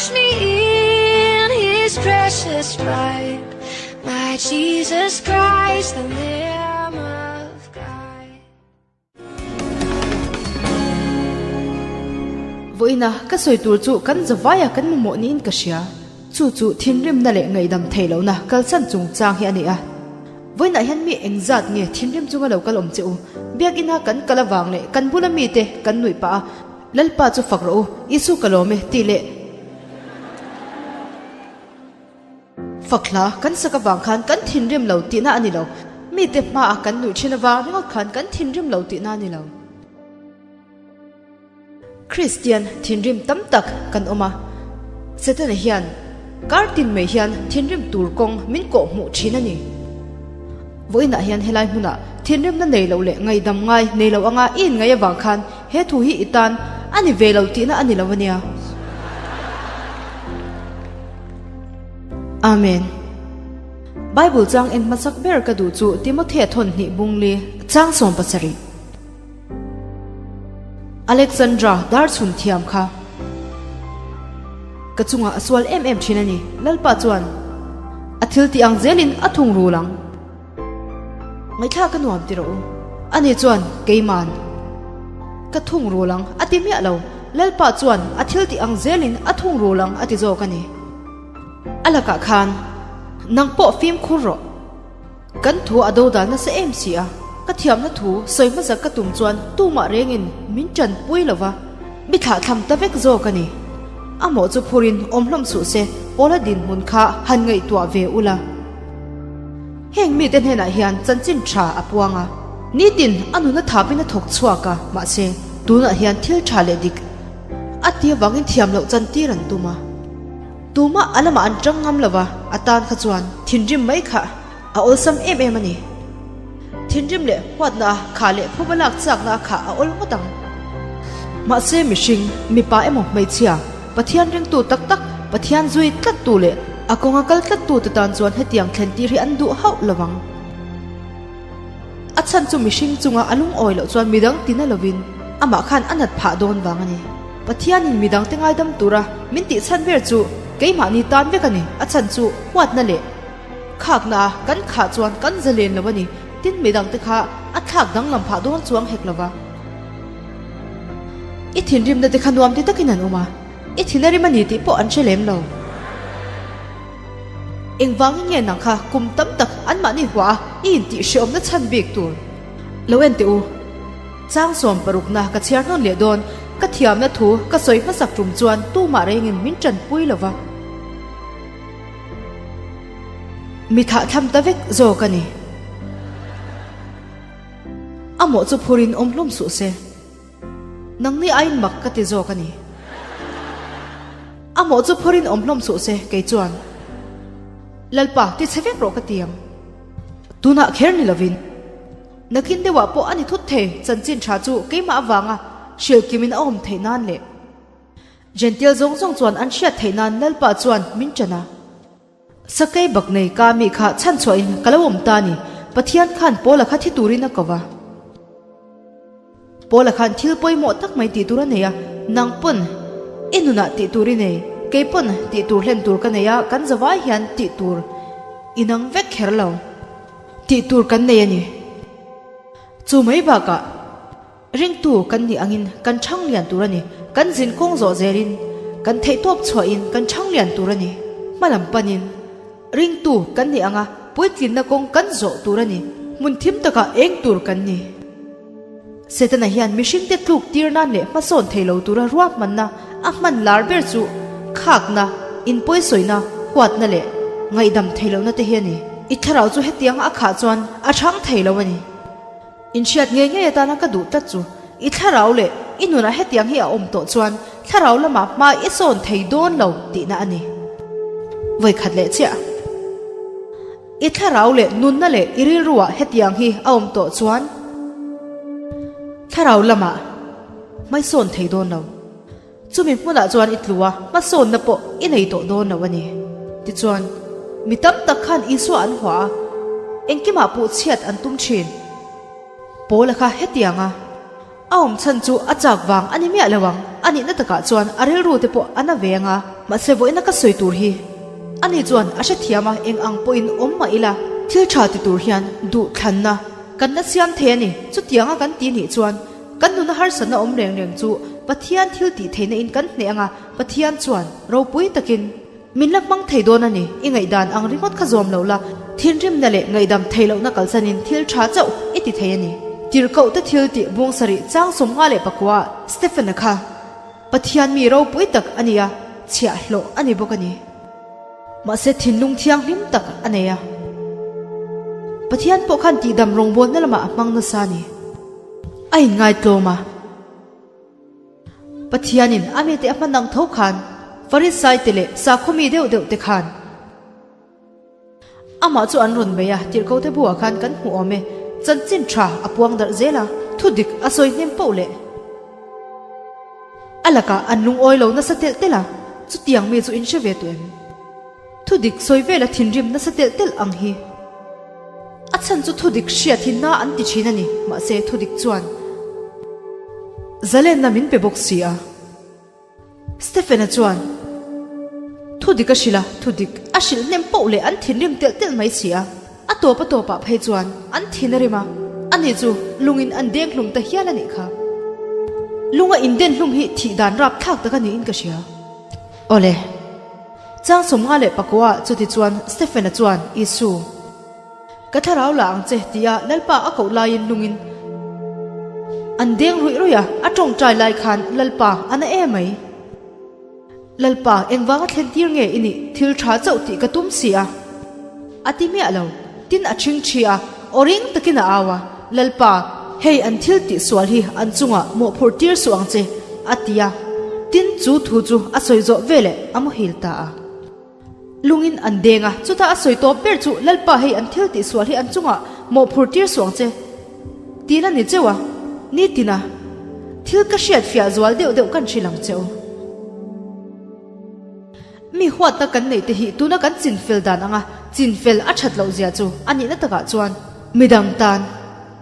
Wash me in his precious blood. My Jesus Christ, the Lamb of God. Vawiina ka sawi tur chu kan zavaia kan mamawh niin ka hria. Chu chu thinrimna leh ngaihdam theih lohna kalsan chungchang hi a ni a. Vawiinah hian mi engzat nge thinrim chunga lo kal awm che u? Biakina kan kal avang leh kan bula mite kan nuih pah a, Lalpa chu fak rawh u, Isu ka lawm e tih leh fak hla kan sak avang khan kan thinrim lo tihna a ni lo. Mite hmaah kan nuih thin avang ringawt khan kan thinrim lo tihna a ni lo. Kristian thinrim tam tak kan awm a, Setana hian kar tin mai hian thinrim tur kawng min kawh hmuh thin a ni. Vawiinah hian helai hmunah thinrimna nei lo leh ngaihdam ngai nei lo anga i inngaih avang khan he thu hi i tan a ni ve lo tihna a ni lo a nia. Amen. Bible chang en hmasak ber ka duh chu Timothea thawn hnih bungli chang 70. Alexandra dar chhun thiam kha ka chungah a sual em em thin a ni. Lalpa chuan a thil tih ang zelin a thung rul ang. Ngaihthlak ka nuam ti rawh u. Ani chuan keiman ka thung rul ang a ti miah lo. Lalpa chuan a thil tih ang zelin a thung rul ang a ti zawk a ni. A lakah khan nang pawh fimkhur rawh. Kan thu a do dal nasa em si a, ka thiamna thu sawi hmasa ka tum chuan tumah rengin min tanpui lo va, mi thlahthlam ta vek zawk a ni. A mawh chu phurin awm hlawm suh se, Paula dinhmun kha han ngaihtuah ve ula. Heng mite hnenah hian chanchin tha a puang a, nitin a nuna thapin a thawk chhuak a, mahse tunah hian thil tha leh dik a ti avangin thiam loh chantir an tum a. Tumah a lamah an tang ngam lo va, a tan kha chuan thinrim mai kha a awlsam em em a ni. Thinrim leh huatna a khah leh phuba lak chakna a khah a awl ngawt ang. Mahse mihring, mipa emaw hmeichhia, Pathian ringtu tak tak, Pathian zui tlattu leh a kawnga kal tlattu te tan chuan hetiang thlen tir hi an duh hauh lo vang. A chhan chu mihring chunga a lungawi loh chuan midang tina lovin amah khan a nat phah dawn vang a ni. Pathianin midangte ngaidam tura min tih chhan ber chu keimahni tan vek a ni. A chhan chu huatna leh khakna a kan khah chuan kan zalen lo a ni. Tin midangte kha a thlak danglam phah dawn chuang hek lova. I thinrimna te kha nuam ti takin an awm a, i thin a rim a ni tih pawh an hre lem lo. Engvangin nge nang kha kum tam tak anmahni huah a i intih hreawmna chhan bik tur lo en teh u. Chang 60 na ka chhiar hnawn leh dawn, ka thiamna thu ka sawi hmasak tum chuan tumah rengin min tanpui lo va. Mi thahthlam ta vek zawk a ni. A mawh chu phurin awm hlawm suh se. Nangni aiin mak ka ti zawk a ni. A mawh chu phurin awm hlawm suh se, kei chuan Lalpa ti chhe vek rawh ka ti ang. Tunah kher ni lovin. Nakin deuhah pawh a ni thut thei, chanchin tha chu keimah avanga hrilh kimin a awm theih nan leh Jential zawng zawng chuan an hriat theih nan Lalpa chuan min ṭan a. Sakei bak nei ka mi kha chhanchhuahin ka lo awm ta ni, Pathian khan Paula kha thi turin a ko va. Paula khan thil pawimawh tak mai tih tur a nei a, nang pawn i nunah tih tur i nei, kei pawn tih tur hlen tur ka nei a, kan zavai hian tih tur inang vek kher lo. Tih tur kan nei a ni. Chu mai bakah ringtu kan nih angin kan chhang lian tur a ni. Kan zin kawng zawh zelin kan theihtawp chhuahin kan chhang lian tur a ni. Hmalam panin ringtu kan nih anga puitlinna kawng kan zawh tur a ni. Hmun thim takah eng tur kan ni. Setana hian mihringte tluk tir nan leh hmasawn thei lo tura ruahmanna a hman lar ber chu khakna, inpawisawina, huatna leh ngaihdam thei lohna te hi a ni. I thlarau chu hetianga a khah chuan a chhang thei lo a ni. Inhriat ngei ngei atana ka duh tlat chu i thlarau leh i nunah hetiang hi a awm tawh chuan thlarau lamah hma i sawn thei dawn lo tihna a ni. Vawikhat leh chiah. I thlarau leh nunna leh i rilruah hetiang hi a awm tawh chuan thlarau lamah hmaisawn thei dawn lo. Chumi hmunah chuan i tlu a, hmasawnna pawh i nei tawh dawn lo a ni. Tichuan, mi tam tak khan Isua an hua a, engkimah puh chhiat an tum thin. Paula kha hetianga. A awm chhan chu a chak vang a ni miah lo ang, a nihna takah chuan a rilru te pawh a na ve ang a, mahse vawiina ka sawi tur hi ani chuan a hrethiam a, eng ang pawhin awm mah ila thil tha ti tur hian duhthlanna kan la siam thei a ni, chutianga kan ti nih chuan kan nuna harsatna awm reng reng chu Pathian thil tih theihna in kan hneh ang a, Pathian chuan ropui takin Min la hmang thei dawn a ni, i ngaihdan ang ringawt kha zawm lo la, thinrimna leh ngaihdam thei lohna kalsanin thil tha chauh i ti thei a ni. Tirhkohte thil tih bung sarih chang 55 ah Stephen-a kha Pathian mi ropui tak a ni a, chhiahhlawh a ni bawk a ni. Mahse thinlung thianghlim tak a nei a. Pathian pawh khan tihdam rawngbawlna lamah a hmang nasa a ni. A inngaitlawm a. Pathianin a mite a hman ang tho khan Farisaite leh sakhaw mi deuh deuh te khan amah chu an rawn bei a, tirhkote buah khan kan hmuh awm e, chanchin tha a puang darh zel a, thu dik a sawi hnem poh leh a lakah an lungawi lo nasa telh telh a, chutiang mi chu in hre ve tawh em? Thu dik sawi vela thinrim nasa telh telh ang hi. A chhan chu thudik hriat hi na an ti thin a ni, mahse thudik chuan zalenna min pe bawk si a. Stephen-a chuan thudik a hrilh a, thudik a hrilh hnem poh leh an thinrim telh telh mai si a. A tawp a tawpah phei chuan an thin a rim a, ani chu lungin an deng hlum ta hial a nih kha. Lunga inden hlum hi thih dan rapthlak tak a niin ka hria. Awle. Chang 54 chutichuan Stephen-a chuan Isu, Ka thlarau la ang che tia Lalpa a koh laiin lungin an deng ruih ruih a, a tawngtai lai khan Lalpa a na em mai. Lalpa engvanga thlen tir nge i nih thil tha chauh tih ka tum si a? A ti miah lo. Tin a ṭhing ṭhi a, aw ring takin a au a, Lalpa, hei an thil tih sual hi an chungah mawhphurh tir suh ang che, a ti a. Tin, chu thu chu a sawi zawh veleh a muhil ta a. Lungin an deng a, chutah a sawi tawp ber chu, Lalpa, hei an thil tih sual hi an chungah mawhphurh tir suh ang che, tiin a ni cheu a. Nitina thil ka hriat fiah zual deuh deuh kan hrilh ang che u. Mi huatna kan neih te hi tuna kan chinfel dan anga chinfel a that loh zia chu a nihna takah chuan midang tan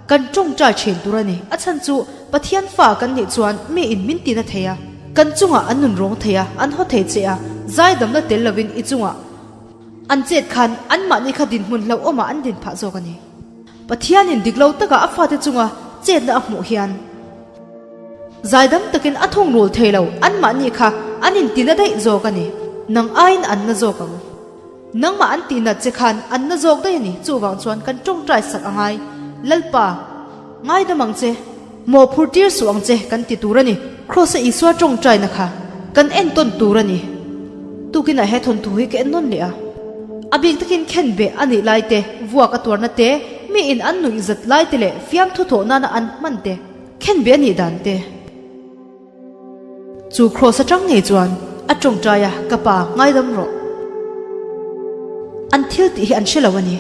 kan tawngtai thin tur a ni. A chhan chu Pathian fa kan nih chuan mi in min tina thei a, kan chungah an nun rawng thei a, an haw thei che a, zaidamna tel lovin i chungah an chet khan anmahni kha dinhmun hlauhawmah an din phah zawk a ni. Pathianin dik lo taka a fate chunga chetna a hmuh hian zaidam takin a thungrul thei lo, anmahni kha an intina daih zawk a ni. Nang aiin an na zawk ang. Nangmah an tihnat che khan an na zawk daih a ni. Chuvang chuan kan tawngtai sak a ngai. Lalpa, ngaidam ang che, mawhphur tir suh ang che kan ti tur a ni. Kraws-a Isua tawngtaina kha kan entawn tur a ni. Tukinah he thawnthu hi ka en nawn leh a. A bik takin khenbeh a nih lai te, vuak a tuarna te, miin an nuih zat lai te leh fiamthu thawh nana an hman te, khenbeh a nih dan te. Chu kraws atang ngei chuan a tawngtai a, Ka pa, ngaidam rawh. An thil tih hi an hre lo a ni.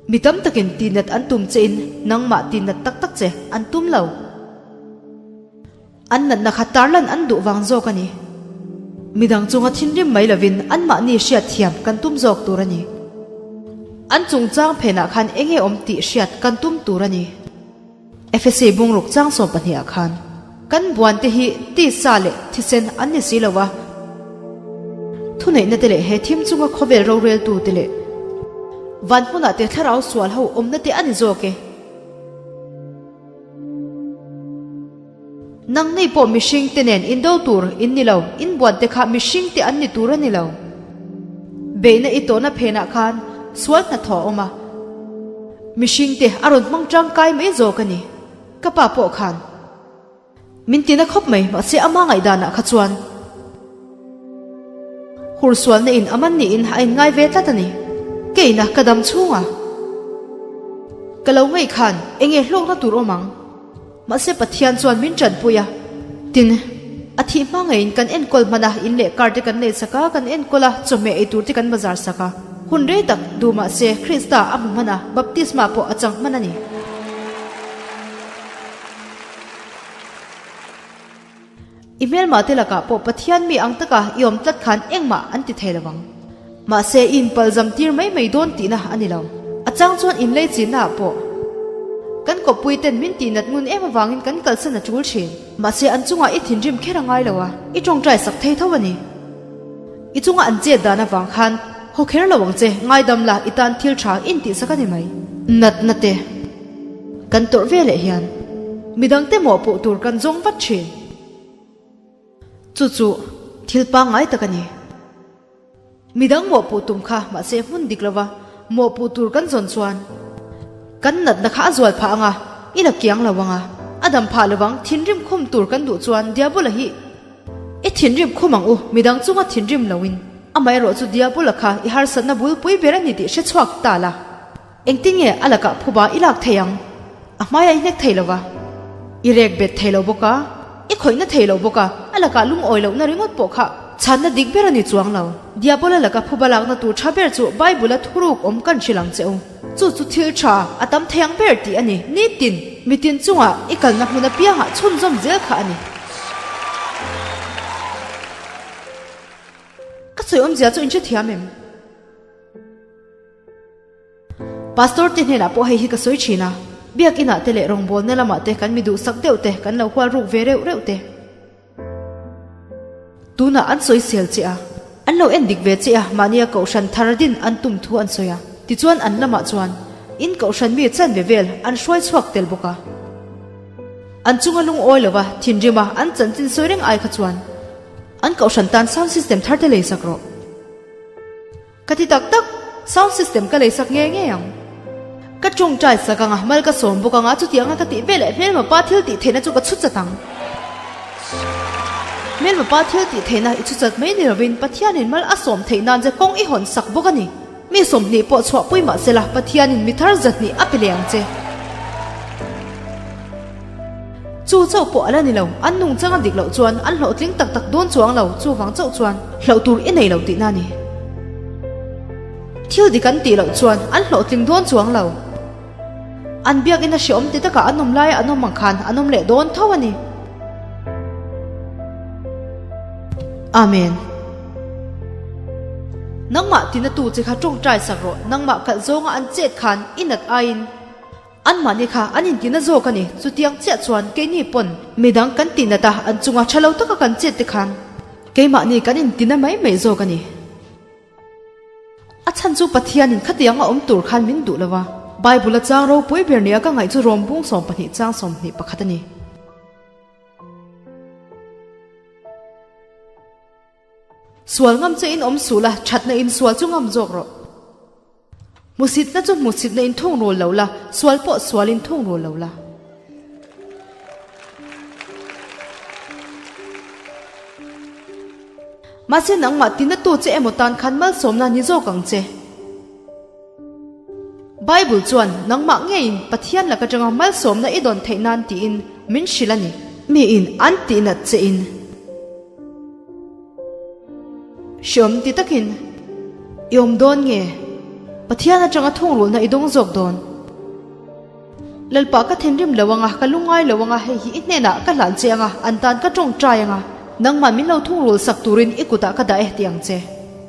Mi tam takin tihnat an tum chein nangmah tihnat tak tak che an tum lo. An natna kha tarlan an duh vang zawk a ni. Midang chunga thinrim mai lovin anmahni hriat thiam kan tum zawk tur a ni. An chungchang phenah khan eng nge awm tih hriat kan tum tur a ni. Efese bungruk chang 12 ah khan kan buan te hi tisa leh thisen an ni si lo a, thuneihna te leh he thim chunga khawvel roreltu te leh van hmunah te thlarau sual ho awmna te a ni zawk e. Nangni pawh mihring te nen indo tur in ni lo, in buan te kha mihring te an ni tur a ni lo. Beihna i tawhna phenah khan sual hnathawh a awm a, mihring te a rawn hmang tangkai mai zawk a ni. Ka pa pawh khan min tina khawp mai, mahse ama ngaihdanah kha chuan hursualna in a man niin a inngai ve tlat a ni. Keina ka dam chhunga ka lo ngaih khan enge hlawkna tur awm ang? Mahse Pathian chuan min tanpui a, tin, a thih hma ngeiin kan enkawl hman a, in leh car te kan nei sak a, kan enkawl a, chawhmeh ei tur te kan bazar sak a. Hun rei tak duh mahse Krista a hmu hman a, baptisma pawh a chang hman a ni. I hmelmah te lakah pawh Pathian mi ang taka i awm tlat khan engmah an ti thei lo vang. Mahse i inpalzam tir mai mai dawn tihna a ni lo. A chang chuan inlei chinna ah pawh. Kan kawppui ten min tih nat ngun em avangin kan kalsan a tul thin. Mahse an chungah i thinrim kher a ngai lo a, i tawngtai sak thei tho a ni. I chunga an chet dan avang khan haw kher lo ang che, ngaidam la i tan thil tha in tih sak a ni mai. Natna te kan tawrh ve leh hian midangte mawhpuh tur kan zawng vat thin. Chu chu thil pangngai tak a ni. Midang mawhpuh tum kha mahse hmun dik lova mawhpuh tur kan zawn chuan kan natna kha a zual phah ang a, i la kiang lo ang a, a dam phah lovang thinrim khum tur kan duh chuan Diabola hi i thinrim khum ang u, midang chunga thinrim loin amaherawh chu Diabola kha i harsatna bulpui ber a ni tih hre chhuak ta la. Engtin nge a lakah phuba i lak thei ang? A hmaiah i hnek thei lo va, i rek bet thei lo bawk a, i khawihna thei lo bawk a, a lakah lungawi lohna ringawt pawh kha chhanna dik ber a ni chuang lo. Diabola laka phuba lakna tur tha ber chu Bible-a thuruk awm kan hrilh ang che u. Chu chu thil tha a tam thei ang ber tih a ni. Nitin, mitin chungah i kalna hmun apiangah chhunzawm zel kha a ni. Ka sawi awmzia chu in hrethiam em? Pastor te hnenah pawh hei hi ka sawi thin a, biakinah te leh rawngbawlna lamah te kan mi duhsak deuh te kan lo hual ruk ve reuh reuh te. Tunah an sawi sel che a, an lo en dik ve che a, mahnia kohhran thar din an tum thu an sawi a, tichuan an lamah chuan in kohhran mi chanve vel an hruai chhuak tel bawk a. An chunga lungawi lova thinrim a an chanchin sawi reng ai kha chuan an kohhran tan sound system thar te leisak rawh. Ka ti tak tak, sound system ka leisak ngei ngei ang. Ka tawngtai sak ang a, mal ka sawm bawk ang a, chutianga ka tih veleh hmelma pa thil tih theihna chu ka chhu chat ang. Hmelma pa thil tih theihna i chhu chat mai ni lovin Pathianin mal a sawm theih nan che kawng i hawn sak bawk a ni. Mi 20 pawh chhuahpui mah sela Pathianin mi thar zahnih a pe leh ang che. Chu chauh pawh a la ni lo, an nungchang a dik loh chuan an hlawhtling tak tak dawn chuang lo, chuvang chauh chuan hlauh tur i nei lo tihna a ni. Thil dik an tih loh chuan an hlawhtling dawn chuang lo. An biakin a hreawm ti takah an awm laia an awm ang khan an awm leh dawn tho a ni. Amen. Nangmah tinatu che kha tawngtai sak rawh, nangmah kalh zawnga an chet khan i nat aiin Anmahni kha an intina zawk a ni. Chutiang chiah chuan keini pawn midang kan tihnat a, an chunga tha lo taka kan chet te khan keimahni kan intina mai mai zawk a ni. A chhan chu Pathianin khatianga awm tur khan min duh lo va. Bible-a chang ropui ber nia ka ngaih chu Rom bung 12 chang 21 a ni. Sual ngam che in awm suh la, thatna in sual chu ngam zawk rawh. Hmusitna chu hmusitna in thung rul lo la, sual pawh sual in thung rul lo la. Mahse nangmah tinatu che emaw tan khan malsawmna ni zawk ang che. Bible chuan nangmah ngeiin Pathian lak atanga malsawmna i dawn theih nan tiin min hrilh a ni. Miin an tihnat che in hreawm ti takin i awm dawn nge Pathian atanga thungrulhna i dawng zawk dawn? Lalpa ka thinrim lo anga, ka lungngai lo anga, hei hi i hnenah ka hlan che anga, an tan ka tawngtai anga, nangmah min lo thungrul sak turin i kutah ka dah e ti ang che.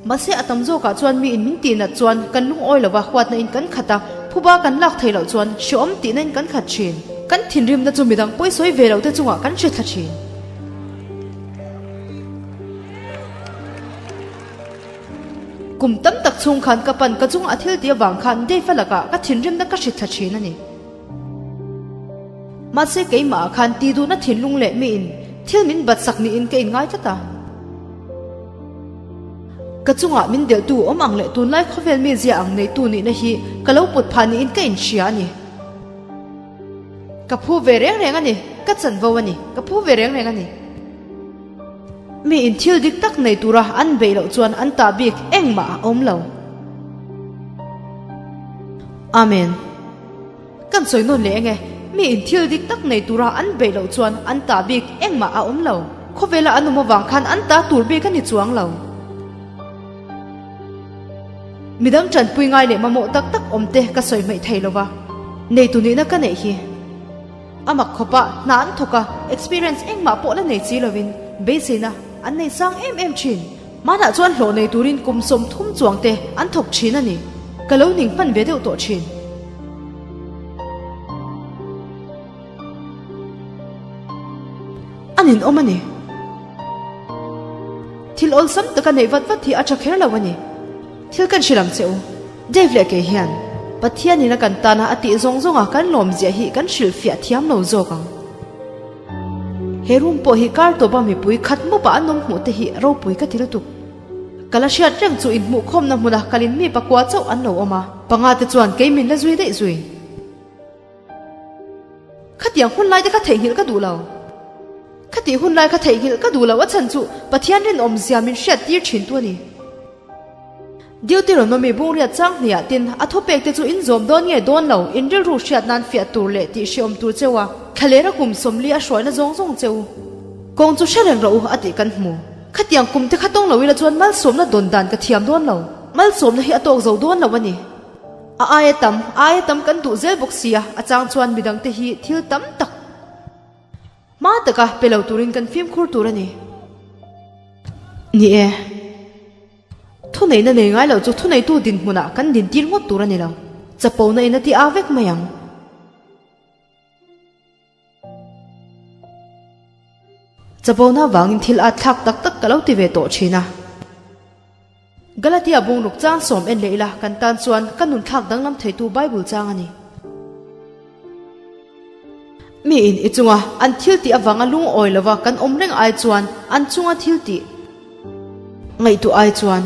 Mahse a tam zawkah chuan miin min tihnat chuan kan lungawi lova huatna in kan khat a, phuba kan lak theih loh chuan hreawm tihna in kan khat thin. Kan thinrimna chu midang pawisawi ve loh te chungah kan hre thla thin. Kum tam tak chhung khan ka pan ka chunga a thil tih avang khan Dave-a lakah ka thinrimna ka hrit thla thin a ni. Mahse keimahah khan tih duhna thinlung leh miin thil min bat sak niin ka inngai tlat a. Ka chungah min delhtu awm ang leh tunlai khawvel mi zia ang neitu nihna hi ka lo put phah niin ka inhria a ni. Ka phu ve reng reng a ni, ka chanvo a ni, ka phu ve reng reng a ni. Mi in thil dik tak nei tura an beih loh chuan an tah bik engmah a awm lo. Amen. Kan sawi nawn leh eng e, mi in thil dik tak nei tura an beih loh chuan an tah bik engmah a awm lo. Khawvela an awm avang khan an ta tur bik a ni chuang lo. Midang tanpui ngai leh mamawh tak tak awm te ka sawi hmaih thei lova, neitu nihna ka neih hi. A mak khawp a, hna an thawk a, experience engmah pawh la nei si lovin beiseina an nei sang em em thin. Hmanah chuan hlawh nei turin kum 30 chuang te an thawk thin a ni. Ka lo ning hman ve deuh tawh thin. ninawm a ni. Thil awlsam taka neih vat vat hi a tha kher lo a ni. Thil kan hrilh ang che u. Dave leh kei hian Pathianin a kan tana a tih zawng zawnga kan lawmziah hi kan hrilhfiah thiam lo zawk ang. He room pawh hi kar tawpa mipui khat mawpa an awm hmuh te hi ropui ka ti lutuk. Ka la hriat reng chu inhmuhkhawmna hmuna kalin mi pakua chauh an lo awm a, panga te chuan kei min la zui daih zui. Khatiang hun lai te kha theihnghilh ka duh lo. Khatih hun lai kha theihnghilh ka duh lo a chhan chu Pathian rinawmzia min hriat tir thin tu a ni. Deuteronomy bungriat chang hniah tin a thupek te chu in zawm dawn nge dawn lo in rilru hriat nan fiah tur leh tih hreawm tur cheu a thlalera kum sawmli a hruaina zawng zawng cheu kawng chu hre reng rawh u a tih kan hmu. Khatiang kum te kha tawng lo ila chuan malsawmna dawn dan ka thiam dawn lo. Malsawmna hi a tawk zo dawn lo a ni. A aia tam, a aia tam kan duh zel bawk sia, a chang chuan midangte hi thil tam tak hma taka pe lo turin kan fimkhur tur a ni. Ni e, thuneihna nei ngai loh chu thuneitu dinhmunah kan dintir ngawt tur a ni lo, chapona in a ti a vek mai ang. Chapona vangin thil at thlak tak tak ka lo ti ve tawh thin a. Galatia bungruk chang sawm en leh ila kan tan chuan ka nun thlak danglam theitu Bible chang a ni. Miin i chunga an thil tih avanga lungawi lova kan awm reng ai chuan an chunga thil tih ngaihtuah ai chuan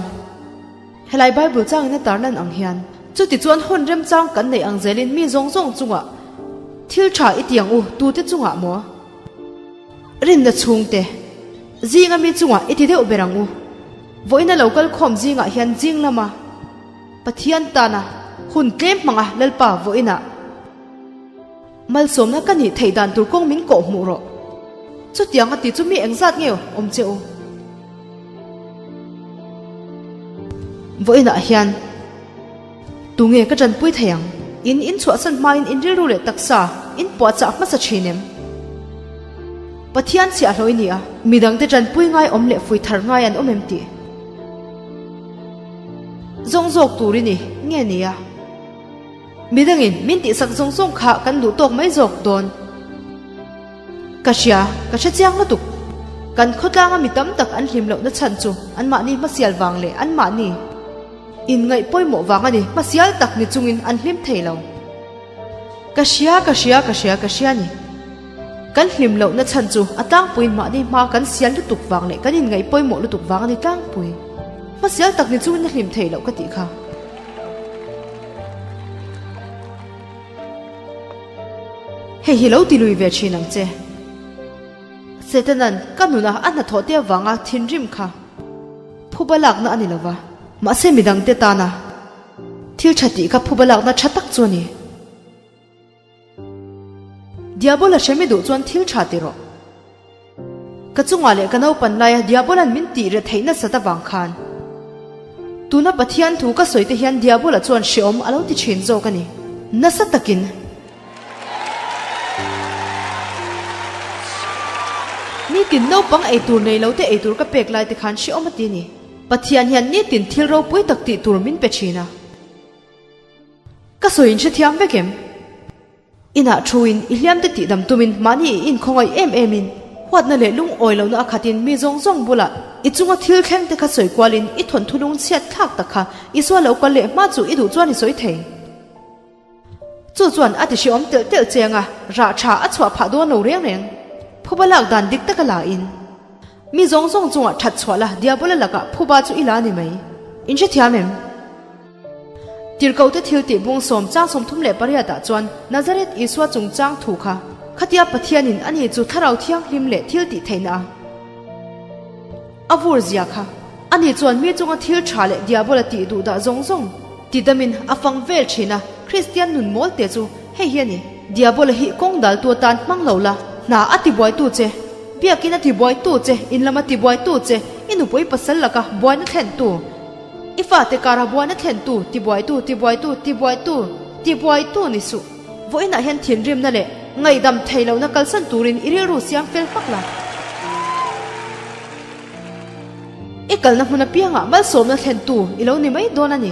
Helai Bible changin a tarlan ang hian, chutichuan hun remchang kan neih ang zelin mi zawng zawng chungah thil tha i ti ang u, tute chungah maw? Rinna chhungte, zinga mi chungah i ti deuh ber ang u. Vawiina lo kal khawm zingah hian zing lama Pathian tana hun tlem hmanga Lalpa vawiinah Malsawmna ka nih theih dan tur kawng min kawh hmuh rawh. Chutiang a ti chu mi engzat nge awm che u? Vawiinah hian tunge ka tanpui thei ang? In in chhuahsan hmain in rilru leh taksa in puahchah hmasa thin em? Pathian chhiahhlawh i ni a, midangte tanpui ngai awm leh fui thar ngai an awm em tih zawng zawk tur i ni nge ni a? Midangin min tihsak zawng zawng kha kan duh tawk mai zawk dawn. Ka hria, ka hre chiang lutuk. Kan khawtlanga mi tam tak an hlim lohna chhan chu anmahni hmasial vang leh anmahni inngaih pawimawh vang a ni. Hmasial tak ni chungin an hlim thei lo. Ka hria, ka hria, ka hria, ka hria ni. Kan hlim lohna chhan chu a tlangpuiin mahni hma kan sial lutuk vang leh kan inngaih pawimawh lutuk vang a ni tlangpui. Hmasial tak ni chungin a hlim thei loh ka tih kha. Hei hi lo ti lui ve thin ang che. Setanan ka nuna a hnathawh te avanga thinrim kha phuba lakna a ni lova, mahse midangte tana thil tha tih kha phuba lakna tha tak chu a ni. Diabola hremi duh chuan thil tha ti rawh. Ka chungah leh ka naupan laia Diabolan min tih reh theih nasat avang khan tuna Pathian thu ka sawi te hian Diabola chuan hreawm a lo ti thin zawk a ni. Nasa takin. Nitin naupang eitur nei lo te eitur ka pek lai te khan hreawm a ti a ni. Pathian hian nitin thil ropui tak tih tur min pe thin a. Ka sawi in hrethiam vek em? Inah thuin i hliamte tihdam tumin mahni i inkhawngaih em emin huatna leh lungawi lohna a khatin mi zawng zawng bulah i chunga thil thlengte kha sawi kualin i thawnthu lungchhiat thlak tak kha Isua lo kal leh hma chu i duh chuan i sawi thei. Chu chuan a ti hreawm telh telh cheng a, rah tha a chhuah phah dawn lo reng reng. Phuba lak dan dik taka la in. Mi zawng zawng chungah that chhuah la Diabola lakah phuba chu i la ni mai. In hrethiam em? Tirhkohte thil tih bung sawm chang 38 ah chuan Nazareth Isua chungchang thu kha khatia Pathianin ani chu Thlarau Thianghlim leh thil tih theihna a a vur zia kha ani chuan mi chunga thil tha leh diabola tih duh dah zawng zawng tidamin a fang vel thin a, Kristian nun mawl te chu hei hi a ni. Diabola hi kawng daltu atan hmang lo la, hna a tibuaitu che, biakin a tibuaitu che, in lam a tibuaitu che, i nupui pasal laka buaina thlentu, I fate kara buaina thlentu, tibuaitu, tibuaitu, tibuaitu, tibuaitu ni suh. Vawiinah hian thinrimna leh ngaihdam thei lohna kalsan turin i rilru siam fel hmak la. I kalna hmun apiangah malsawmna thlentu i lo ni mai dawn a ni.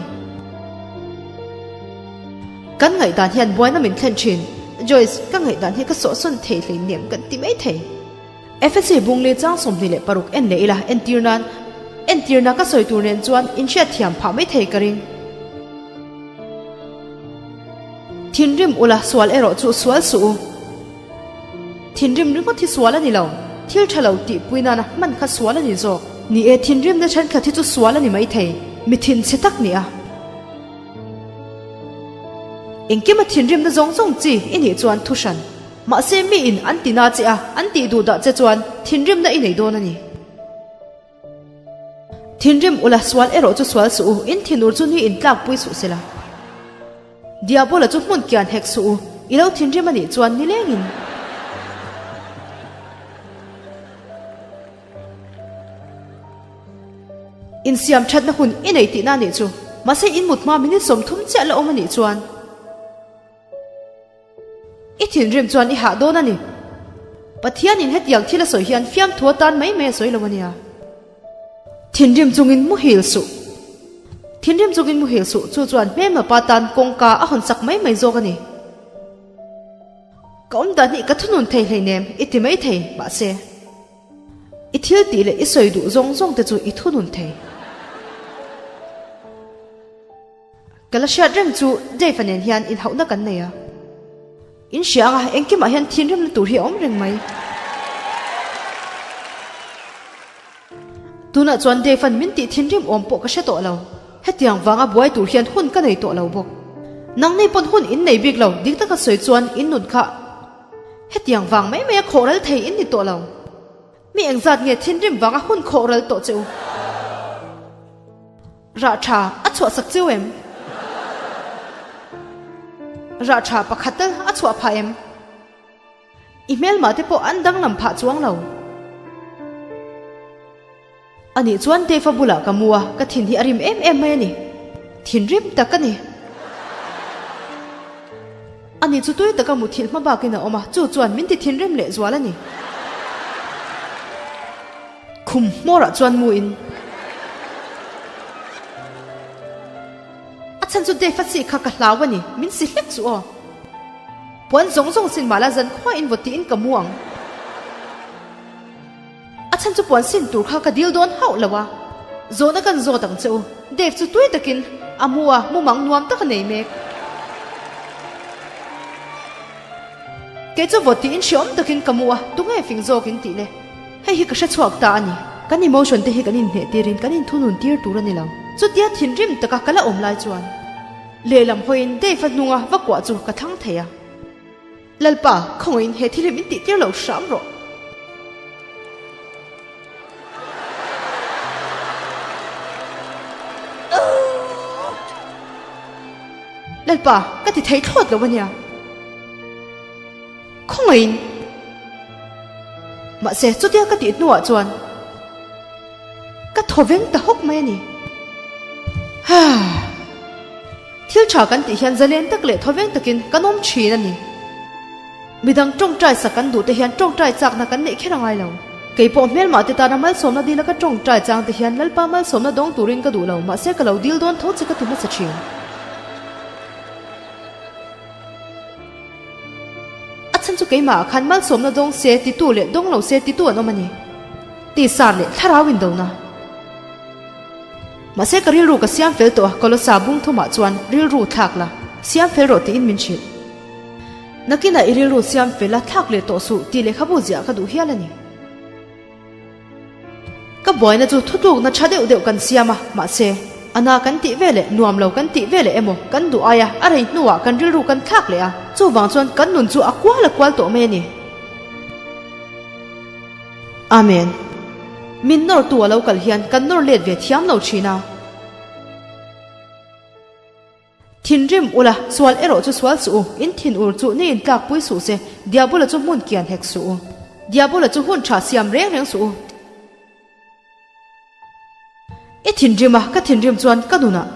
Kan ngaihdan hian buaina min thlen thin. Joyce, ka ngaihdan hi ka sawhsawn thei hleinem kan ti mai thei. Efesi bungli chang 26 en leh ila entir nan entirna ka sawi tur nen chuan inhriatthiam phah mai thei ka ring. Thinrim ula sual erawh chu sual suh u. Thinrim ringawt hi sual a ni lo, thil tha lo tihpui nana hman kha sual a ni zawk. Ni e, thinrimna thenkhat hi chu sual a ni maithei, mi thinchhe tak ni a. Engkima thinrimna zawng zawng chi i nih chuan thu hran. Mahse miin an ti na che a, an tih duh dah che chuan thinrimna i nei dawn a ni. Thinrim ula sual erawh chu sual suh u, in thinur chu ni in tlakpui suh se la. Diabola chu hmun kian hek suh u, i lo thinrim a nih chuan nilengin. Insiam thatna hun i nei tihna a nih chu, mahse in mut hma minute 30 chiah la awm a nih chuan. I thinrim chuan i hah dawn a ni. Pathianin hetiang thil a sawi hian fiamthu atan mai mai a sawi lo a nia. Thinrim chungin muhil suh. Thinrim chungin muhil suh chu chuan hmelma pa tan kawngka a hawn sak mai mai zawk a ni. Ka awm dan hi ka thunun thei hleinem i ti mai thei, mahse i thil tih leh i sawi duh zawng zawng te chu i thunun thei. Ka la hriat reng chu Dave-a nen hian inhauhna kan nei a. In hria anga engkimah hian thinrimna tur hi a awm reng mai. Tunah chuan Dave-a'n min tih thinrim awm pawh ka hre tawh lo. Hetiang vanga buai tur hian hun ka nei tawh lo bawk. Nangni pawn hun in nei bik lo, dik taka sawi chuan in nun kha hetiang vang mai mai a khawh ral thei in ni tawh lo. Mi engzat nge thinrim vanga hun khawh ral tawh che u? Rah tha a chhuah sak cheu em? Rah tha pakhat tal a chhuah phah em? I hmelmah te pawh an danglam phah chuang lo. Anih chuan Dave-a bulah ka mu a, ka thin hi a rim em em mai a ni. Thinrim tak a ni. Ani chu tui taka muthilh hma bakin a awm a, chu chuan min ti thinrim leh zual a ni. Khum hmawrah chuan mu in. A chhan chu Dave a chi kha ka hlau a ni, min si hlek chu aw. Puan zawng zawng sin mahla zan khua in vaw tiin ka mu ang. A chhan chu puan sin tur kha ka dil dawn hauh lo a. Zawhna kan zawt ang che u. Dave chu tui takin a mu a, mumang nuam tak a nei mek. Kei chu vawt tiin hreawm takin ka mu a, tunge fing zawk in tih le? Hei hi ka hre chhuak ta a ni. Kan emotion te hi kan inhneh tirin kan inthunun tir tur a ni lo. Chutia thinrim taka ka la awm lai chuan lehlam hawiin Dave-a hnunga va kuah chu ka thlang thei a. Lalpa, khawngahin he thil hi min tih tir lo hram rawh. Lalpa, ka ti thei thlawt lo a nia. Khawngahin. Mahse, chutia ka tih hnuah chuan ka thaw veng ta hawk mai a ni. Thil tha kan tih hian zalen tak leh thawveng takin kan awm thin a ni. Midang tawngtai sak kan duh te hian tawngtai chakna kan neih kher a ngai lo. Kei pawh hmelmah te tana malsawmna dila ka tawngtai chang te hian Lalpa malsawmna dawng turin ka duh lo, mahse ka lo dil dawn tho che ka ti hmasa thin. A chhan chu keimahah khan malsawmna dawng se titu leh dawng lo se titu an awm a ni. Tisar leh thlarau indona. Mahse ka rilru ka siam fel tawh a, Kolosa bung thumah chuan rilru thlak la, siam fel rawh tiin min hrilh. Nakinah i rilru siam fel a, thlak leh tawh suh tih lehkhabu ziah ka duh hial a ni. Ka buaina chu thutlukna tha deuh deuh kan siam a, mahse a na kan tih ve leh nuam lo kan tih ve leh emaw kan duh aia a rei hnuah kan rilru kan thlak leh a, chuvang chuan kan nun chu a kual a kual tawh mai a ni. Amen. Min nawrtu a lo kal hian kan nawr let ve thiam lo thin a. Thinrim ula, sual erawh chu sual suh u, in thin ur chu ni in tlakpui suh se, Diabola chu hmun kian hek suh u. Diabola chu hun tha siam reng reng suh u. I thinrim a, ka thinrim chuan ka nunah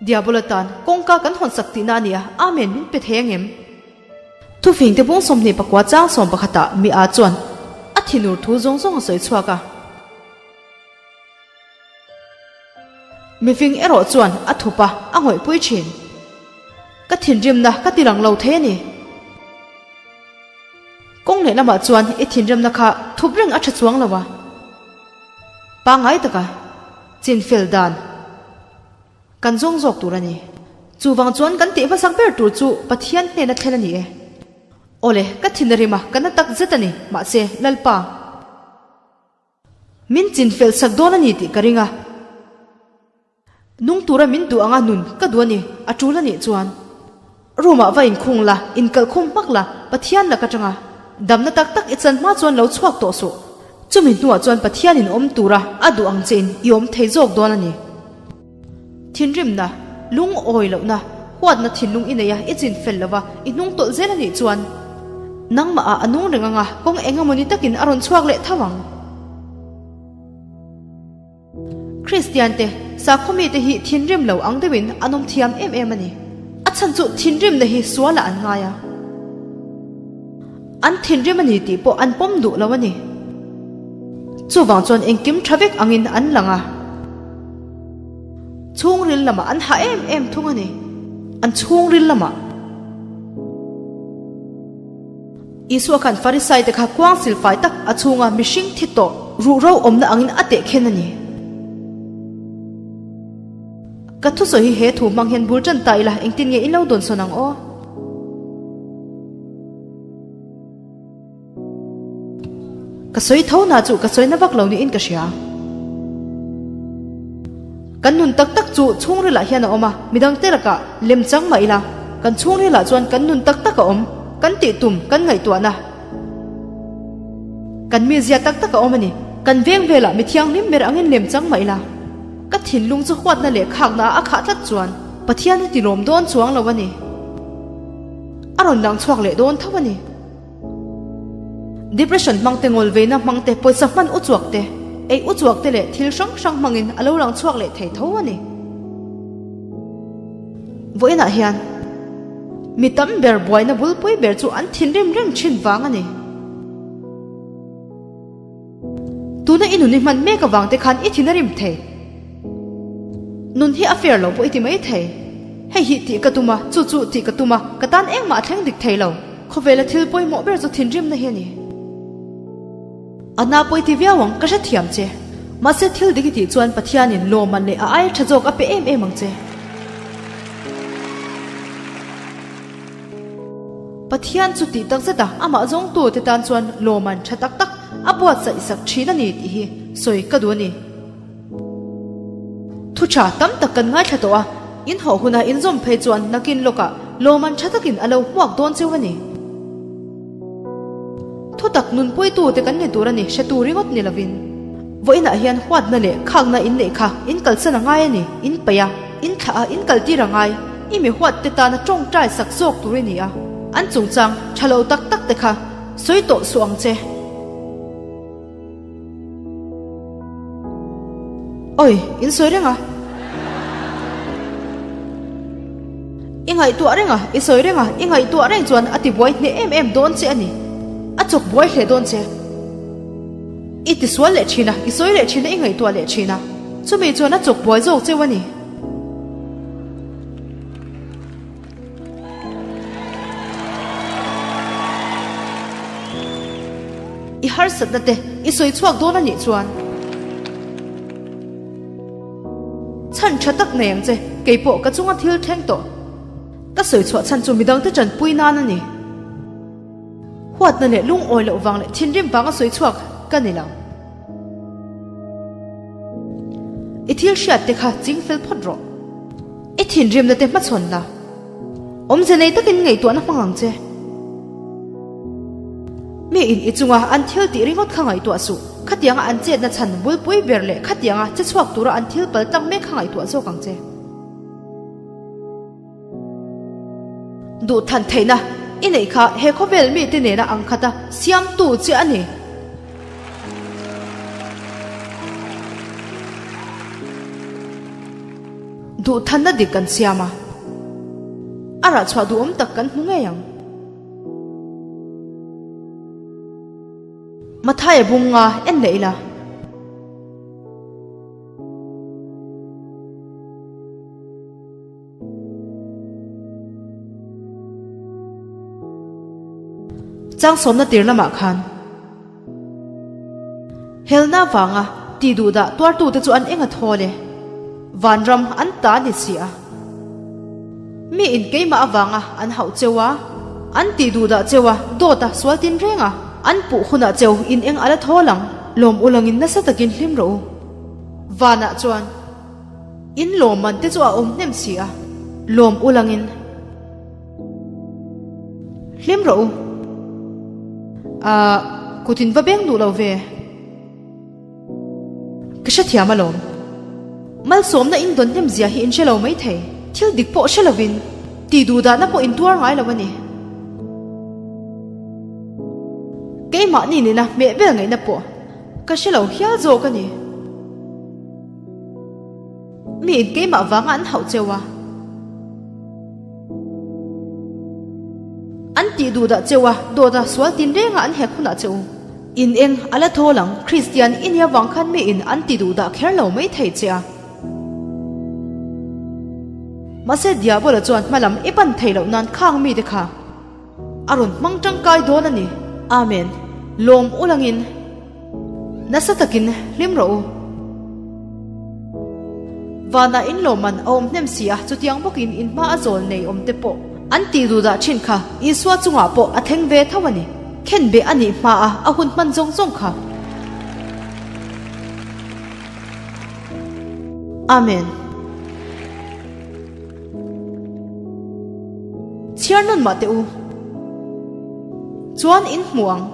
Diabola tan kawngka kan hawn sak tihna a ni a, Amen min pe thei angem? Thufingte bung 29 chang sawm pakhatah mi a chuan a thinur thu zawng zawng a sawi chhuak a. Mifing erawh chuan a thup a, a ngawihpui thin. Ka thinrimna ka ti lang lo thei a ni. Kawng leh. lehlamah chuan i thinrimna kha thup reng a tha chuang lo a. Pangngai taka chinfel dan kan zawng zawk tur a ni. Chuvang chuan kan tih hmasak ber tur chu Pathian hnena thlen a ni e. Awle, ka thin a rim a, ka na tak zet a ni. Mahse, Lalpa. Min chinfel sak dawn a ni tih ka ring a. Nung tura min duh anga nun ka duh a ni, a tul a nih chuan. Room ah va inkhung la, inkalh khum hmak la, Pathian lak atanga damna tak tak i chan hma chuan lo chhuak tawh suh. Chumi hnuah chuan Pathian in awm tura a duh ang che in i awm thei zawk dawn a ni. Thinrimna, lungawi lohna, huatna thinlung i nei a, i chin fel lova, i hnung tawlh zel a nih chuan nangmah ah a nung reng anga kawng eng emawni takin a rawn chhuak leh tho ang. Kristiante, sakhaw mite hi thinrim lo ang deuhin an awm thiam em em a ni. A chhan chu thinrimna hi sualah an ngai a. An thinrim a ni tih pawh an pawm duh lo a ni. Chuvang chuan engkim tha vek angin an lang a. Chhungril lamah an hah em em thung a ni. An chhungril lamah. Isua khan Farisaite kha kuang silfai tak a chhunga mihring thi tawh ruhro awmna angin a tehkhen a ni. Ka thusawi hi he thu hmang hian bul tan ta ila engtin nge in lo dawnsawn ang aw? Ka sawi tho na chu ka sawi na vak lo niin ka hria. Kan nun tak tak chu chhungrilah hian a awm a, midangte lakah lem chang mah ila, kan chhungrilah chuan kan nun tak tak a awm, kan tih tum, kan ngaihtuahna, kan mizia tak tak a awm a ni. Kan veng velah mi thianghlim ber angin lem chang mah ila, ka thinlung chu huatna leh khakna ah a khah tlat chuan Pathian hi tilawm dawn chuang lo a ni. A rawn lang chhuak leh dawn tho a ni. Depression hmang te, ngawlveina hmang te, pawisa hman uchuak te, ei uchuak te leh thil hrang hrang hmangin a lo lang chhuak leh thei tho a ni. Vawiinah hian mi tam ber buaina bulpui ber chu an thinrim reng thin vang a ni. Tuna i nun i hman mek avang te khan i thin a rim thei. Nun hi a fair lo pawh i ti mai thei. Hei hi tih ka tum a, chu chu tih ka tum a, ka tan engmah a thleng dik thei lo. Khawvela thil pawimawh ber chu thinrimna hi a ni. A na pawh i ti viau ang, ka hrethiam che. Mahse thil dik i tih chuan Pathianin lawmman leh a aia tha zawk a pe em em ang che. Pathian chu tih tak zet a, amah zawngtu te tan chuan lawmman tha tak tak a buatsaih sak thin a ni tih hi sawi ka duh a ni. Thu tha tam tak kan ngaithla tawh a, in hawh huna in zawm phei chuan nakin lawkah lawmman tha takin a lo hmuak dawn cheu a ni. Thu tak nunpuitu te kan ni tur a ni, hretu ringawt ni lovin. Vawiinah hian huatna leh khakna in neih kha in kalsan a ngai a ni, in paih a, in thlah a, in kaltir a ngai. I mi huat te tana tawngtai sak zawk tur i ni a, an chungchang tha lo tak tak te kha sawi tawh suh ang che. Oi, in sawi reng a. I ngaihtuah reng a, i sawi reng a, i ngaihtuah reng chuan a ti buai hneh em em dawn che a ni. A chawk buai hle dawn che. I ti sual leh thin a, i sawi leh thin a, i ngaihtuah leh thin a. Chumi chuan a chawk buai zawk cheu a ni. I harsatna te i sawi chhuak dawn a nih chuan chhan tha tak nei ang che, kei pawh ka chunga thil thleng tawh. Ka sawi chhuah chhan chu midangte tanpui nan a ni. Huatna leh lungawi loh vang leh thinrim vanga sawi chhuak ka ni lo. I thil hriat te kha ching fel phawt rawh. I thinrimna te hmachhawn la. Awmze nei takin ngaihtuahna hmang ang che. Mi in i chunga an thil tih ringawt kha ngaihtuah suh. Khatianga an chetna chhan bulpui ber leh khatianga che chhuak tura an thil pal tlang mek kha ngaihtuah zawk ang che. Duhthan theihna i neih kha he khawvel mite nena ang khata siamtu che a ni. Duhthanna dik kan siam a, a rah chhuah duhawm tak kan hmu ngei ang. Mathaia bunga en leh ila. Chang sawmna tir lamah khan helna vanga ti duhdah tuartute chu an eng a thawl e. Vanram an ta a ni si a. Mi in keimah avanga an hauh cheu a, an tih duhdah cheu a, dawt a, sual tin reng a, an puh hunah cheu in eng a la thawl ang. Lawm ulangin nasa takin hlim rawh u. Vanah chuan in lawmman te chu a awm hnem si a, lawm ulangin hlim rawh u. Ahh, kut in va beng duh lo ve. Ka hrethiam alawm. Malsawmna in dawn hnem zia hi in hre lo mai thei. Thil dik pawh hre lovin tih duh dahna pawh in tuar ngai lo a ni. Keimahni nena hmeh vel ngaihna pawh ka hre lo hial zawk a ni. Mi in keimah vanga an hauh cheu a. An tih duh dah cheu a, dawt a, sual tin renga an hek hunah che u. In eng a la thawl ang, Kristian i nia vang khan mi in an ti duh dah kher lo mai thei che a. Mahse Diabola chuan hmalam i pan thei loh nan khang mite kha a rawn hmang tangkai dawn a ni. Amen. Lawm ulangin nasa takin hlim rawh u. Vanah in lawmman a awm hnem si a, chutiang bawkin in hma a zawl nei awm te pawh an tih duh dah thin kha Isua chungah pawh a thleng ve tho a ni. Khenbeh a nih hma a a hun hman zawng zawng kha. Amen. Chhiar nawn mah teh u. Chuan in hmu ang.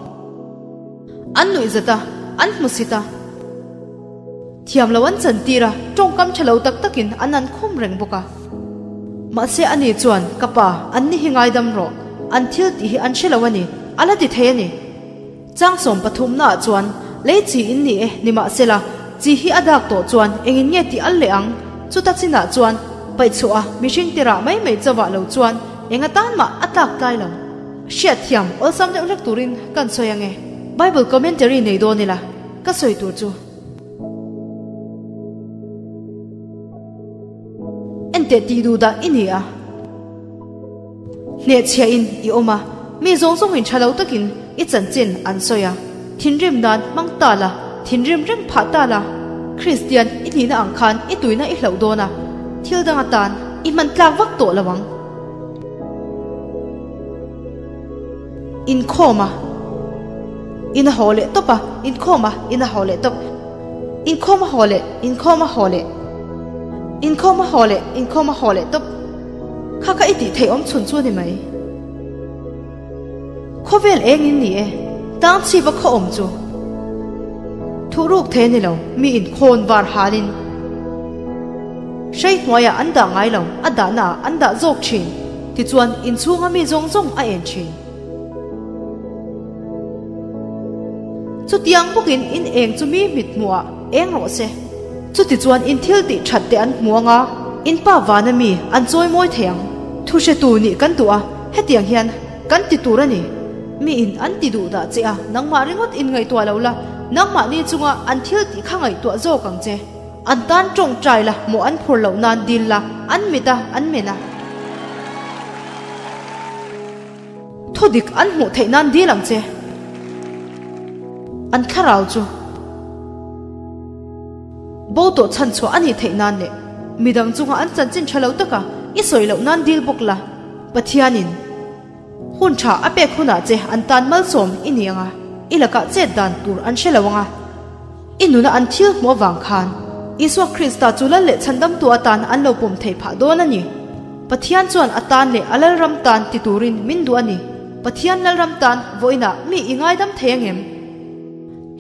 An nuih zat a, an hmu sit a. Thiam lo an chantir a, tawngkam tha lo tak takin an an khum reng bawk a. Mahse ani chuan, Ka pa, an ni hi ngaidam rawh. An thil tih hi an hre lo a ni, a la ti thei a ni. Changsawm pathumnaah chuan, Lei chi in ni e, nimahsela, chi hi a dak tawh chuan engin nge tih al leh ang? Chuta chinah chuan, paihchhuah a, mihring tirah mai mai chauhah lo chuan eng atan mah a tlak tlai lo. Hriatthiam awlsam deuh hlek turin kan sawi ange. Bible commentary nei dawn ila, ka sawi tur chu. Enteh tih duh dah i ni a. Hnehchhiah in i awm a, mi zawng zawng in tha lo takin i chanchin an sawi a. Thinrim nan hmang ta la, thinrim reng phah ta la. Kristian i nihna ang khan i tuina i hloh dawn a, thil dang atan i hman tlak vak tawh lo ang. Inkhawm a, in a haw leh tawp a, inkhawm a, in a haw leh tawp. Inkhawm a haw leh, inkhawm a haw leh. Inkhawm a haw leh, inkhawm a haw leh tawp. Kha kha i tih theih awm chhun chu a ni mai. Khawvel eng in ni e, tang chhipa khaw awm chu. Thuhruk thei a ni lo, mi inkhawn var halin. Hrei hnuaiah an dah ngai lo, a dahna ah an dah zawk thin. Tichuan inchhunga mi zawng zawng a en thin. Chutiang bawkin in eng chu mi mit hmuhah eng rawh se. Chutichuan in thil tih that te an hmu anga, in pa vana mi an chawi mawi thei ang. Thuhretu nih kan duh a, hetiang hian kan ti tur a ni. Mi in an ti duh dah che a, nangmah ringawt in ngaihtuah lo la, nangmahni chunga an thil tih kha ngaihtuah zawk ang che. An tan tawngtai la, mawh an phur loh nan dil la, an mit a, an men a. Thu dik an hmuh theih nan dil ang che. An thlarau chu bo tawh chhan chhuah a nih theih nan leh midang chunga an chanchin tha lo taka i sawi loh nan dil bawk la, Pathianin hun tha a pek hunah che an tan malsawm i ni ang a, i lakah chet dan tur an hre lo ang a. I nuna an thil hmuh avang khan Isua Krista chu lal leh chhandamtu atan an lo pawm theih phah dawn a ni. Pathian chuan a tan leh a Lalram tan ti turin min duh a ni. Pathian Lalram tan vawiinah mi i ngaidam thei angem?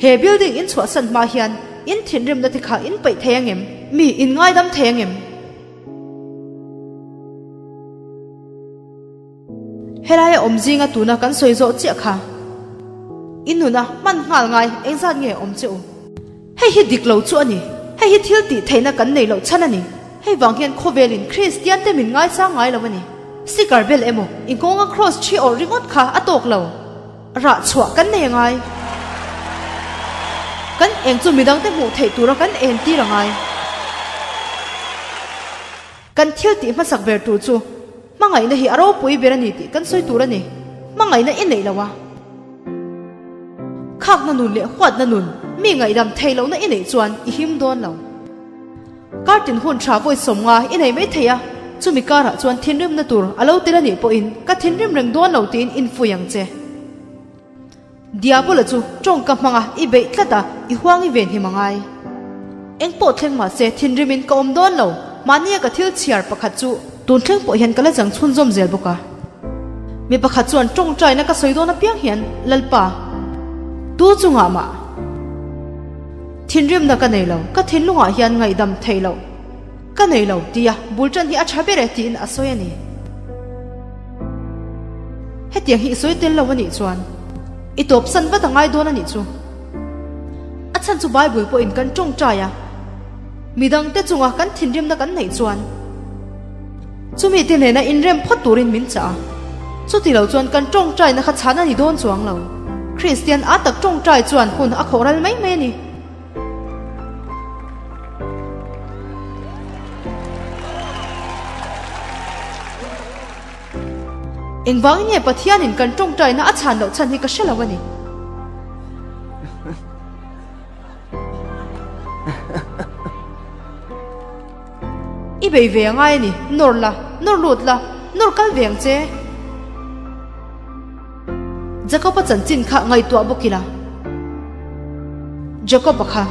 He building in chhuahsan hma hian in thinrimna te kha in paih thei angem? Mi in ngaidam thei angem? Helaia awm zinga tuna kan sawi zawh chiah kha i nuna hman nghal ngai engzat nge awm che u? Hei hi dik lo chu a ni. Hei hi thil tih theihna kan nei loh chhan a ni. Hei vang hian khawvelin Kristian te min ngaisang ngai lo a ni. Sticker bel emaw i nghawnga cross thi awrh ringawt kha a tawk lo. Rah chhuah kan nei a ngai. Kan eng chu midangte hmuh theih tura kan entir a ngai. Kan thil tih hmasak ber tur chu hmangaihna hi a ropui ber a ni tih kan sawi tur a ni. Hmangaihna i neih lo a. Khakna nun leh huatna nun, mi ngaihdam theih lohna i neih chuan i him dawn lo. Kartin hun tha vawi 50 i nei mai thei a, chumi karah chuan thinrimna tur a lo tel a nih pawhin ka thinrim reng dawn lo tiin infui ang che. Diabola chu tawngka hmanga i beih tlat a, i huang i venhim a ngai. Eng pawh thleng mah se thinrimin ka awm dawn lo, mahnia ka thil chhiar pakhat chu tun thleng pawh hian ka la chang chhunzawm zel bawk a. Mi pakhat chuan tawngtaina ka sawi dawn apiang hian Lalpa, tu chungah mah thinrimna ka nei lo, ka thinlungah hian ngaihdam theih loh ka nei lo tia bul tan hi a tha ber e tiin a sawi a ni. Hetiang hi i sawi tel lo a nih chuan i tawpsan vat a ngai dawn a nih chu. A chhan chu Bible pawhin kan tawngtai a, midangte chunga kan thinrimna kan neih chuan chumi te nena inrem phawt turin min chah a. Chuti lo chuan kan tawngtaina kha chhan a ni dawn chuang lo. Kristian a tak tawngtai chuan hun a khawh ral mai mai a ni. Engvangin nge Pathianin kan tawngtaina a chhan loh chhan hi ka hre lo a ni. I bei ve a ngai a ni, nawr la, nawr lut la, nawr kal ve ang che. Jakob-a chanchin kha ngaihtuah bawk ila. Jakob-a kha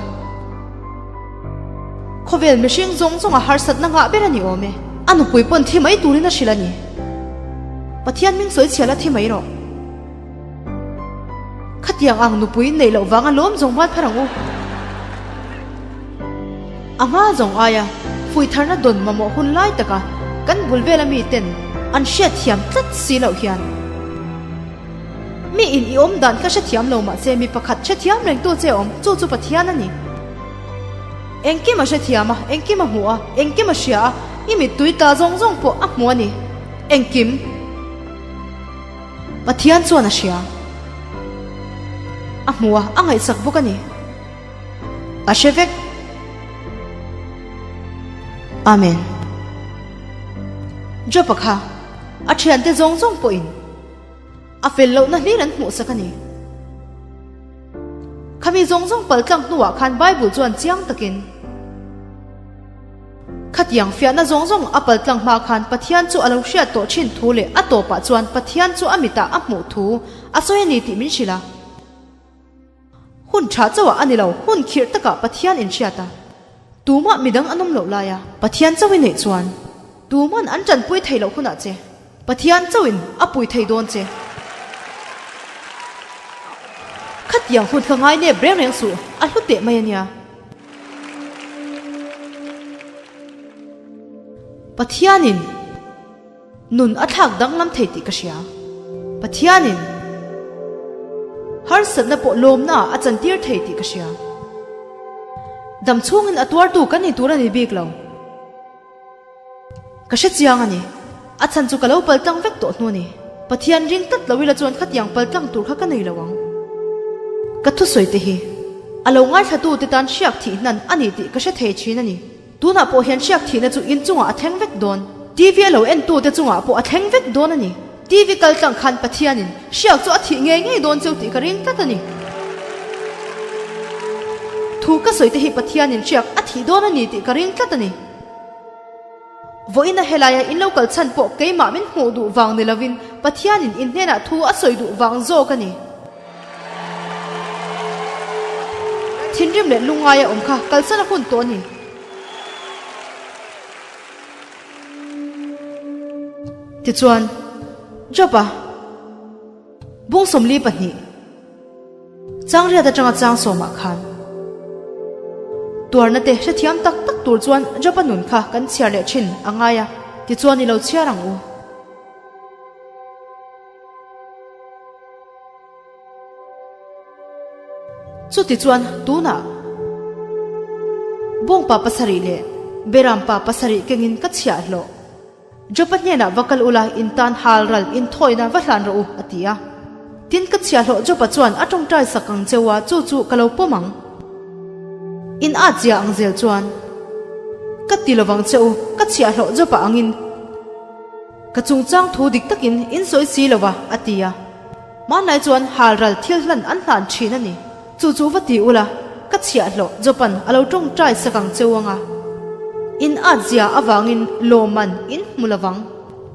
khawvel mihring zawng zawnga harsatna ngah ber a ni awm e. A nupui pawn thi mai turin a hrilh a ni. Pathian ming sawi chhial a thi mai rawh. Khatiang ang nupui neih loh vanga lawm zawng ban phar ang u. A hma zawng aia fuitharna dawn mamawh hun lai taka kan bul vela miten an hriatthiam tlat si loh hian mi in i awm dan kha hrethiam lo mahse mi pakhat hrethiam rengtu che awm chu chu Pathian a ni. Engkim a hrethiam a, engkim a hmu a, engkim a hria a, i mittui tla zawng zawng pawh a hmu a ni. Engkim. Pathian chuan a hria. A hmu a, a ngaihsak bawk a ni. A hre vek. Amen. Job-a kha a thiante zawng zawng pawhin a fel lohna hlir an hmuhsak a ni. Khami zawng zawng paltlang hnuah khan Bible chuan chiang takin Khatiang fiahna zawng zawng a paltlang hma khan Pathian chu a lo hriat tawh thin thu leh a tawpah chuan Pathian chu a mitah a hmuh thu a sawi a ni tih min hrilh a. Hun tha chauhah a ni lo, hun khirh takah Pathian inhriat a. Tumah midang an awm loh laia Pathian chauh i neih chuan tuman an tanpui thei loh hunah che Pathian chauhin a pui thei dawn che. Khatiang hun kha ngai nep reng reng suh, a hlu teh mai a nia. Pathianin nun a thlak danglam thei tih ka hria. Pathianin harsatna pawh lawmnaah a chantir thei tih ka hria. Dam chhungin a tuartu kan ni tur a ni bik lo. Ka hre chiang a ni. A chhan chu ka lo pal tlang vek tawh hnu a ni. Pathian ring tlat lo ila chuan khatiang pal tlang tur kha ka nei lo ang. Ka thusawi te hi a lo ngaithlatu te tan hriak thih hnan a ni tih ka hre thei thin a ni. Tunah pawh hian hriak thihna chu in chungah a thleng vek dawn. TV a lo entu te chungah pawh a thleng vek dawn a ni. TV kal tlang khan Pathianin hriak chu a thih ngei ngei dawn cheu tih ka ring tlat a ni. Thu ka sawi te hi Pathianin hriak a thih dawn a ni tih ka ring tlat a ni. Vawiina helaia in lo kal chhan pawh keimah min hmuh duh vang ni lovin Pathianin in hnenah thu a sawi duh vang zawk a ni. Thinrim leh lungngaia awm kha kalsan a hun tawh a ni. Tichuan, Job-a bung 42. Changriat atanga chang sawmah khan tuarna te hrethiam tak tak tur chuan Job-a nun kha kan chhiar leh thin a ngai a, tichuan i lo chhiar ang u. Chutichuan tunah bawngpa pasarih leh berampa pasarih kengin ka chhiahhlawh. Jopa hnenah va kal ula, in tan hal ral in thawina va hlan rawh u, a ti a. Tin, ka chhiahhlawh Jopa chuan a tawngtai sak ang cheu a, chu chu ka lo pawm ang. In at zia ang zel chuan ka ti lovang che u, ka chhiahhlawh Jopa angin ka chungchang thu dik takin in sawi si lo va, a ti a. Hmanlai chuan halral thil hlan an hlan thin a ni. Chu chu va ti ula, ka chhiahhlawh Jopan a lo tawngtai sak ang cheu anga. In at zia avangin lawmman in hmu lovang.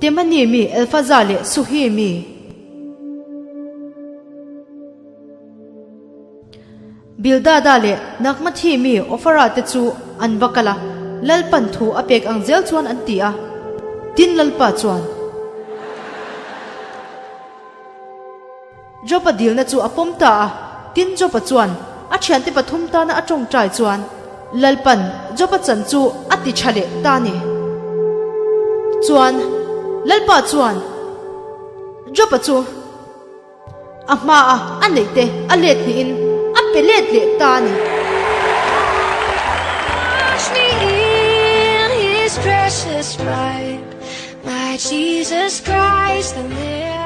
Temani mi Elfaza leh Suhi mi. Bildada leh Nagmathi mi Ofara te chu an va kal a, Lalpan thu a pek ang zel chuan an ti a. Tin Lalpa chuan. Job-a dilna chu a pawm ta a, tin Job-a chuan a thiante pathum tana a tawngtai chuan Lalpan Job-a chan chu a ti tha leh ta a ni. Chuan Lalpa chuan Job-a chu a hmaa a neih te a let hnihin a pe let leh ta a ni. Wash me in his precious blood, my Jesus Christ, the Lamb.